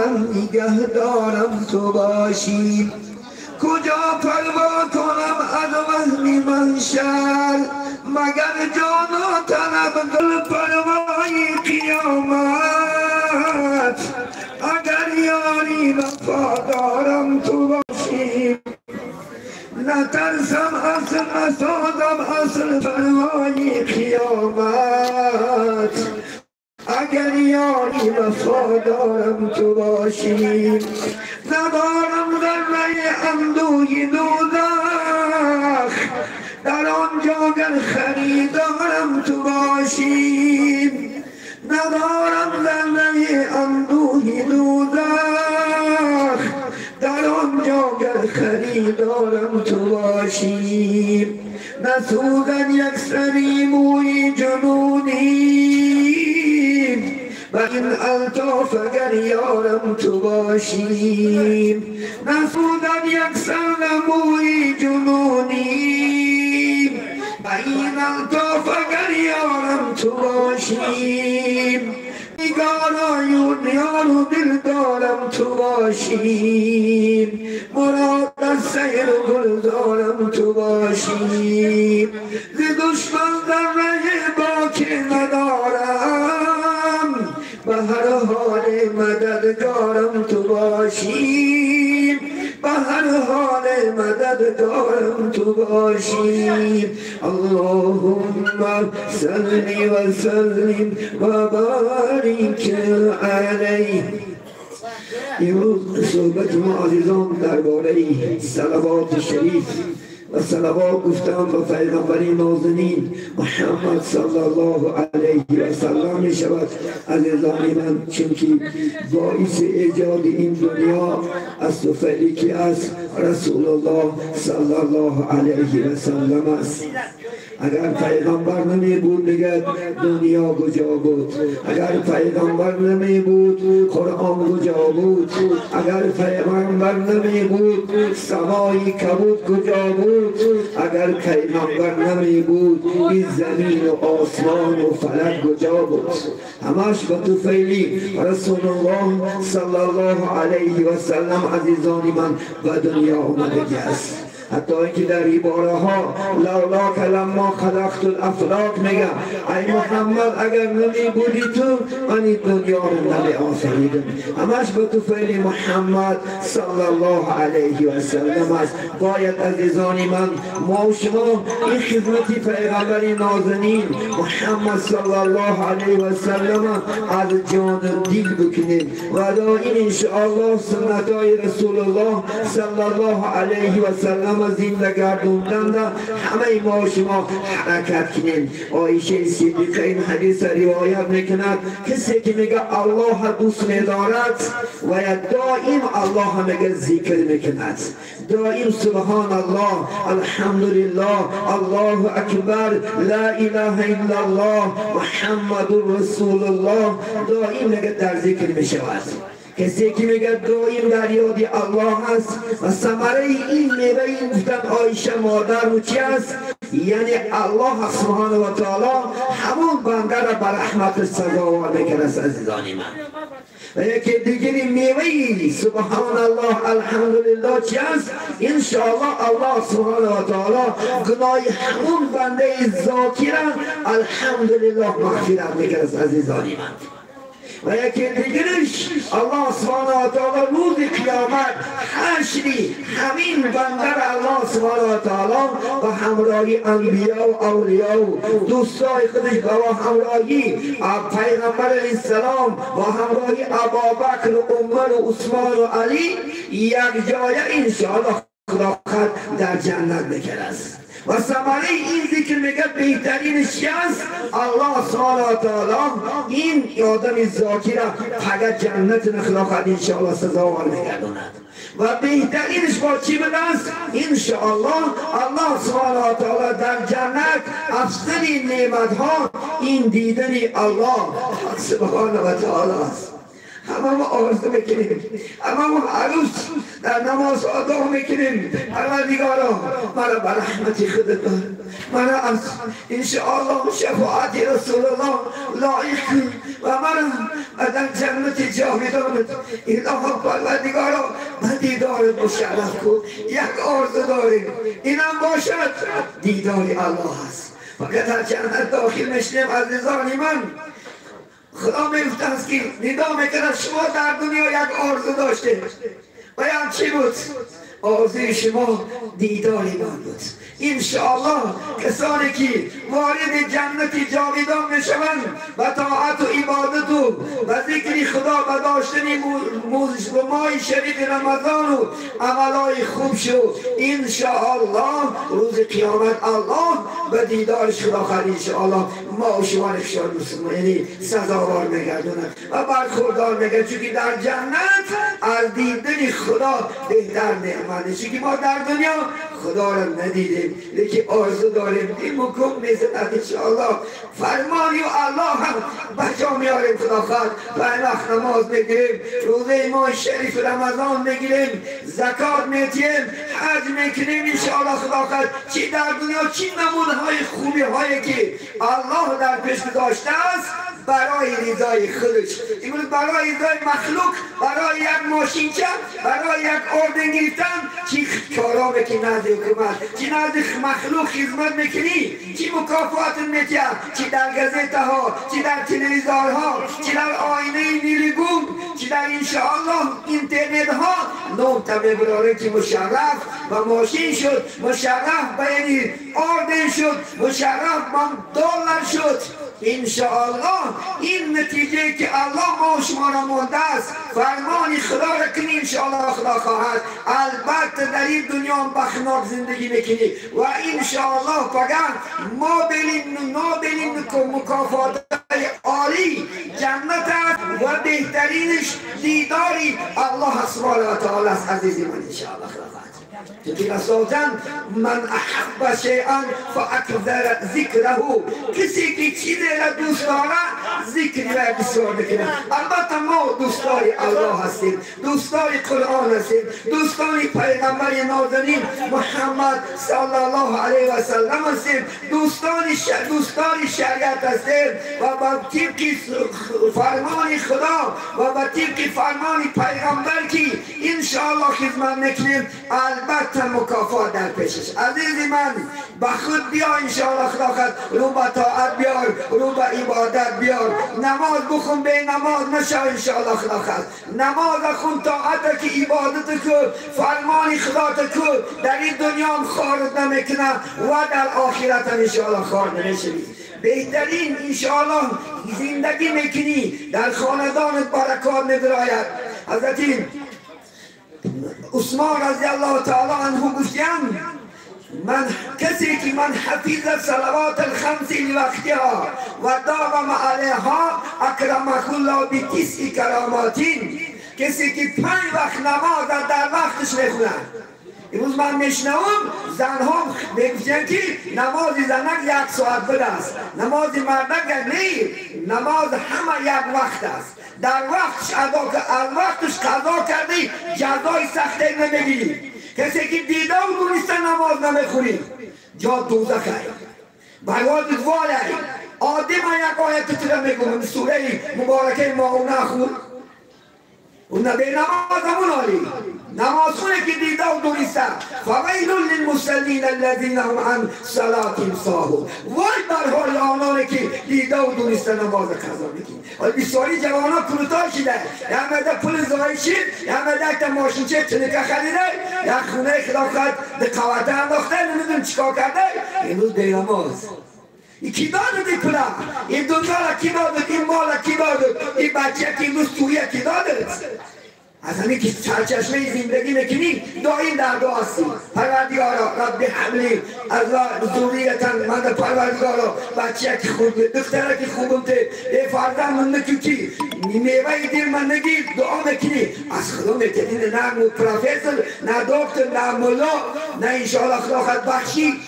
دارم نگه دارم تو باشی. کجا پروا کنم از وهم محشر، مگر جان و طلب گل پروای قیامت. اگر یاری وفادارم تو باشی، نترسم اصل نسازم اصل پروای قیامت. اگر یاری وفادارم تو باشی، ندارم ذره اندوهی دوزخ، در آنجا گر خریدارم تو باشی. ندارم ذره اندوهی دوزخ، در آنجا گر خریدارم تو باشی. نسوزد یک سری موی جنونی، و این الطاف اگر یارم تو باشی. نسوزد یک سر موی جنونی، و این الطاف اگر یارم تو باشی. نگارایون یار و دل دارم تو باشی، مراد از سیر و گلزارم تو باشی. ز دشمن ذره باکی ندارم، به هر حال مددگارم تو باشی. به هر حال مددگارم تو باشی. اللهم صل و سلم و بارک علیه. امروز صحبت ما عزیزان درباره صلوات شریف و صلوات گفتم به پیغمبر نازنین محمد صلی الله علیه و سلم می شود. عزیزان من، چونکه باعث ایجاد این دنیا از طفیلی که از رسول الله صلی الله علیه و سلم است. اگر پیغمبر نمی بود میگه دنیا کجا بود، اگر پیغمبر نمی بود قرآن کجا بود، اگر پیغمبر نمی بود سمای کبود کجا بود، اگر پیغمبر نمی بود این زمین و آسمان و فلک کجا بود. همش به طفیلی رسول الله صلی الله علیه و سلم عزیزان من به دنیا آمدگی است. حتی اینکه در عباره ها لولا لما خلقت الافلاک میگه ای محمد اگر نمی بودی تو من این دنیا رو نمی آفریدم. همش به طفیل محمد صلی الله علیه و سلم است. باید عزیزان من ما و شما این خدمت پیغمبر نازنین محمد صلی الله علیه و سلم از جان دل بکنیم و دائم انشاءالله سنت های رسول الله صلی الله علیه و سلم زنده گردوندن همه ما و شما حرکت کنیم. عایشه صدیقه این حدیث روایت میکند کسی که میگه الله دوست میدارد و دائم الله میگه ذکر میکند، دائم سبحان الله، الحمدلله، الله اکبر، لا اله الا الله، محمد رسول الله، دائم میگه در ذکر میشود. کسی که میگه دائم در یاد الله است و ثمره این میوه این گفتن عایشه مادر و چی است؟ یعنی الله سبحانه و تعالی همون بنده را به رحمت سزاوار میکنه. عزیزان من، و یکی دیگری میوه سبحان الله الحمدلله چی است؟ انشاءالله الله سبحانه و تعالی گناه همون بنده ذاکر الحمدلله مغفرت میکنه. عزیزان من، و یکی دیگرش الله سبحانه و تعالی روز قیامت حشری همین بنده الله سبحانه و تعالی و همراهی انبیا و اولیا و دوستای خودش و همراهی پیغمبر علیه السلام و همراهی ابابکر و عمر و عثمان و علی یک جای انشاءالله خدا در جنت میکرد است. و ثمره این ذکر میگه بهترینش چی است؟ الله سبحانه و تعالی این آدم ذاکر فقط جنت نخلاقت انشاءالله سزاوار میگرداند. و بهترینش با چی بوده است؟ انشاءالله الله سبحانه و تعالی در جنت افضل نعمت ها این دیدن الله سبحانه و تعالی است. همه ما آرزو میکنیم، همه ما عروس در نماز ادا میکنیم، پروردگارا مرا به رحمت خودت بر، مرا از انشاءالله شفاعت رسول الله لایق کن، و مرا در جنت جاویدانت الها پروردگارا به دیدارت مشرف کن. یک آرزو داریم، اینم باشد دیدار الله است. فقط در جنت داخل میشیم عزیزان من، خدا میگفته است که ندا میکند شما در دنیا یک آرزو داشته و یک چی بود؟ آرزوی شما دیدار من بود. انشاءالله کسانی که وارد جنت جاویدان میشوند و طاعت و عبادت و ذکر خدا و داشتن ماه شریف رمضان و عملای خوب شو، انشاءالله روز قیامت الله به دیدارش خدا خواهد انشاءالله ما و شما را یعنی سزاوار میگردوند و برخوردار میگرد، چون که در جنت از دیدن خدا بهتر نعمت. چون که ما در دنیا خدا را ندیدیم لیکن آرزو داریم این مکم میزند انشاءالله. فرمانی و الله هم بجا میاریم خدا خواهد. پنج وقت نماز میگیریم، روزه ماه شریف رمضان میگیریم، زکات میتیم، حج میکنیم انشاءالله خدا خواهد. چی در دنیا چی نمونهای خوبی هایی که الله در پیش گذاشته است برای رضای خودش، امروز برای رضای مخلوق، برای یک ماشینچه، برای یک اردن گرفتن چی کارا میکنی نزد حکومت، چی نزد مخلوق خدمت میکنی، چی مکافات میتیا، چی در گزته ها، چی در تلویزیون ها، چی در آینه نیلگون، چی در انشاءالله اینترنت ها نام تا میبراره که مشرف و ماشین شد، مشرف به یعنی اردن شد، مشرف به دلار شد. انشاءالله این نتیجه که الله ما شما را مانده است، فرمان خدا را کنی انشاءالله خدا خواهد. البته در این دنیا بخناک زندگی میکنی و انشاءالله فقط ما بلین نابلین که مکافات عالی جنت است و بهترینش دیداری الله سبحانه و تعالی است. عزیزی من انشاءالله خدا خواهد. چون اساساً من احب شیئا فاکثر ذکره، کسی که چیزی را دوست داره ذکر را بسیار میکنه. البته ما دوستای الله هستیم، دوستای قرآن هستیم، دوستان پیغمبر نازنین محمد صلی الله علیه و سلم هستیم، دوستان شریعت هستیم و با طبق فرمان خدا و با طبق فرمان پیغمبر که انشاءالله خدمت میکنیم، البته مکافات در پیشش. عزیز من به خود بیا انشاءالله خدا خواهد، رو به طاعت بیار، رو به عبادت بیار، نماز بخون، به نماز نشو انشاءالله خدا خواهد. نماز خون، طاعت که عبادت که فرمان خدا که در این دنیا هم خارج نمیکنه و در آخرت هم انشاءالله خار نمیشوی. بهترین انشاءالله زندگی میکنی، در خاندانت برکات میدراید. حضرت عثمان رضی الله تعالی عنه گفتند من کسی که من حفظ صلوات الخمس لوقتها و داوم علیها اکرمه الله بتسع کرامات، کسی که 5 وقت نماز در وقتش میخونه. امروز من میشنوم زنها میگفتن که نماز زنک 1 ساعت بده است، نماز مردک نه، نماز همه یک وقت است. در وقتش ادا از وقتش قضا کردی جزای سختی نمیگیری. کسی که دیده و دونسته نماز نمیخوری جا دوزخه، برای واله آدم یک آیت تو میگم سوره مبارکه ماعونه خون، اون به نماز همون عالی نماز خونه که دیده و دونسته فویل للمصلین الذین هم عن صلاتهم ساهون، وای بر حال آنانی که دیده و دونسته نماز قضا میکنی. حالا بسیاری جوانا کلوتا شده، یک مده پول زایی شد، یک مده یک ماشینچه تنکه خریده، یک خونه خلافت به قواته انداخته، نمیدونم چیکار کرده، امروز به نماز. کی داده این پولا؟ این دنیا را کی داده؟ این مال را کی داده؟ این بچه که امروز تویه کی داده؟ از همین که سرچشمه زندگی میکنی دائم در دعا هستی. پروردگارا رب حملی از ذریتا من پروردگارا بچه که خوب دختره که خوبم ته فرزند من نکوکی میوه دل من نگیر، دعا میکنی از خدا میتونی. نه پروفسور، نه دکتر، نه ملا، نه انشاءالله خدا خود بخشی.